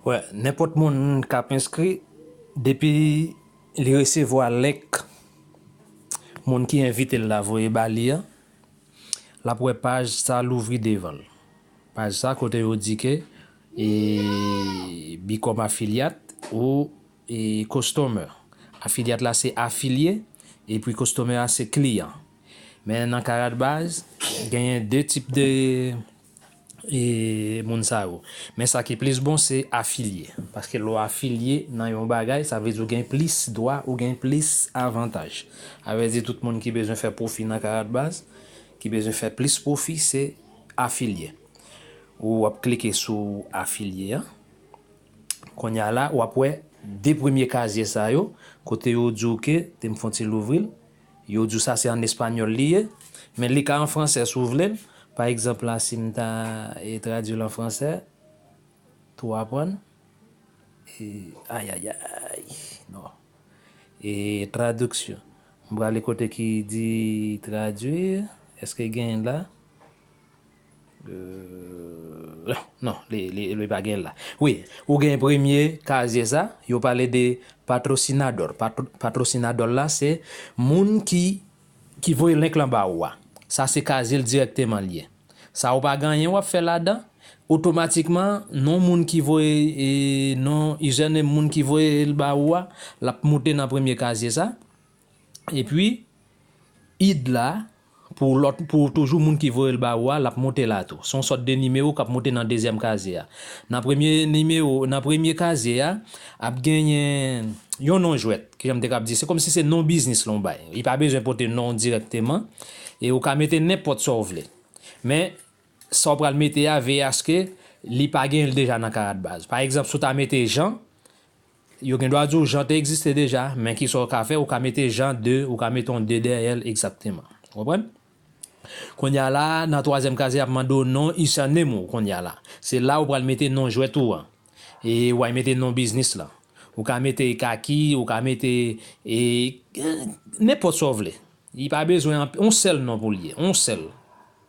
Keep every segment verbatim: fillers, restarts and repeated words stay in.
Wè, nenpòt moun k ap enskri, depi li resevwa link moun ki envite l la voye ba li an, l ap wè paj sa louvri devan l. Paj sa kote yo di ke e, become affiliate ou e, customer. Afilyat la se afilye, epi customer a se kliyan. Men nan Karatbaz, genyen de tip de e, moun sa yo. Men sa ki plis bon se afilye. Paske lè w afilye nan yon bagay, sa vle di w gen plis dwa, ou gen plis avantaj. Sa vle di tout moun ki bezwen fè pwofi nan Karatbaz, ki bezwen fè plis pwofi, se afilye. Ou w ap klike sou afilye an. Kounye a la, w ap wè de premye kazye sa yo, kote yo di w ke, te m fon ti louvri l, yo di w sa se an espanyòl li ye, men li ka an fransè si w vle l. Pa egzanp la, si m ta e, tradui l an fransè, tou aprann. E, ayayay, non. E, tradiksyon. M prale kote ki di tradui. Èske gen la? Euh, non, li, li, li pa gen la. Wi, ou gen premye kazye sa, yo pale de patrocinador. Patro, patrocinador la, se moun ki, ki voye link lan ba ou a. Sa se kazye l dirèkteman li ye. Sa ou pa gen anyen w ap fè ladan, otomatikman, non moun ki voye, e, non username moun ki voye l ba ou a, l ap moute nan premye kazye sa. Epi, id la, pou lòt, pou toujou moun ki voye l ba ou a, l ap moute la tou. Se yon sòt de nimewo k ap moute nan dezyèm kazye a. Nan premye nimewo, nan premye kazye a, ap genyen yon non jwèt, ki jan m te kab di, se kòmsi se non biznis lan w bay. Li pa bezwen pote non w dirèkteman, e ou ka mete nenpòt sa w vle. Men, sa w pral mete a, veye aske li pa gen l deja nan Karatbaz. Pa egzanp, si w ta mete Jean, yo gen dwa di w Jean te egziste deja, men kisa w ka fè? Ou ka mete Jean de, ou ka mete yon de dèyè l egzakteman. Ou konprann? Kounye a la, nan twazyèm kazye, y ap mande w non username ou kounye a la. Se la ou pral mete non jwèt ou an. E w a mete non biznis lan. Ou ka mete Kaki, ou ka mete, e, nenpòt sa w vle. Li pa bezwen anp, yon sèl non pou l ye, yon sèl.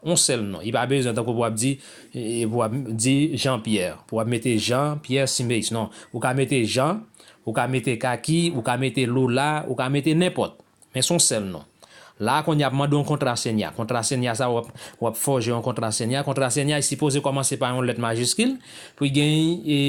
Yon sèl non. Li pa bezwen tankou pou w ap di, e, pou w ap di Jean Pierre, pou w ap mete Jean Pierre Simeis. Non, ou ka mete Jean, ou ka mete Kaki, ou ka mete Lola, ou ka mete nenpòt. Men se yon sèl non. La, kounye a ap mande yon kontrasenya. Kontrasenya sa, w ap, w ap fòje yon kontrasenya. Kontrasenya, li sipoze kòmanse pa yon lèt majiskil, pou l gen, e,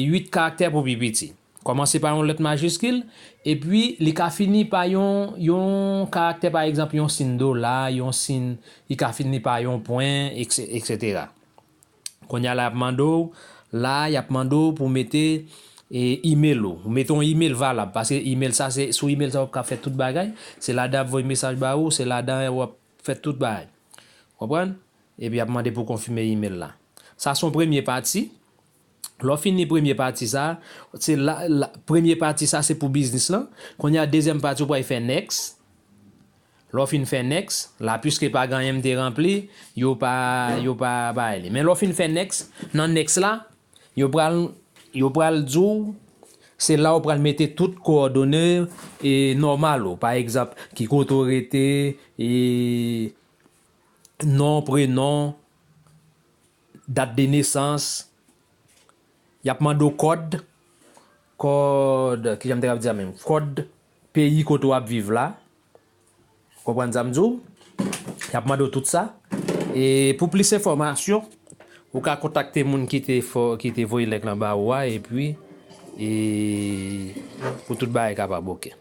uit karaktè pou pi piti. Kòmanse pa yon lèt majiskil, epi li ka fini pa yon, yon karaktè, pa egzanp, yon siy dola, yon siy, li ka fini pa yon pwen, ekse-, eksetera. Kounye a la, y ap mande w, la, y ap mande w pou w mete, e, email ou. Ou mete yon email valab, paske email sa, se sou email sa w ap ka fè tout bagay. Se ladan y ap voye mesaj ba ou, se ladan w ap fè tout bagay. Konprann? Epi y ap mande pou w konfime email la. Sa se yon premye pati. Lè w fini premye pati sa, se la, la, premye pati sa se pou biznis lan. Kounye a, dezyèm pati, ou pral fè next. Lè w fin fè next, la, piske pa gen anyen m te ranpli, yo pa, yo pa bay li. Men lè w fin fè next, nan next la, yo pral, yo pral di w, se la ou pral mete tout kowòdone, e, nòmal ou. Pa egzanp, ki kote w rete, e, non, prenon, dat de nesans, y ap mande w kòd, kòd, kijan m te kab di sa menm? Kòd peyi kote w ap viv la. Konprann sa m di w? Y ap mande w tout sa. E pou plis enfòmasyon, ou ka kontakte moun ki te fò, ki te voye link lan ba ou a, epi, e, pou tout bagay kapab oke.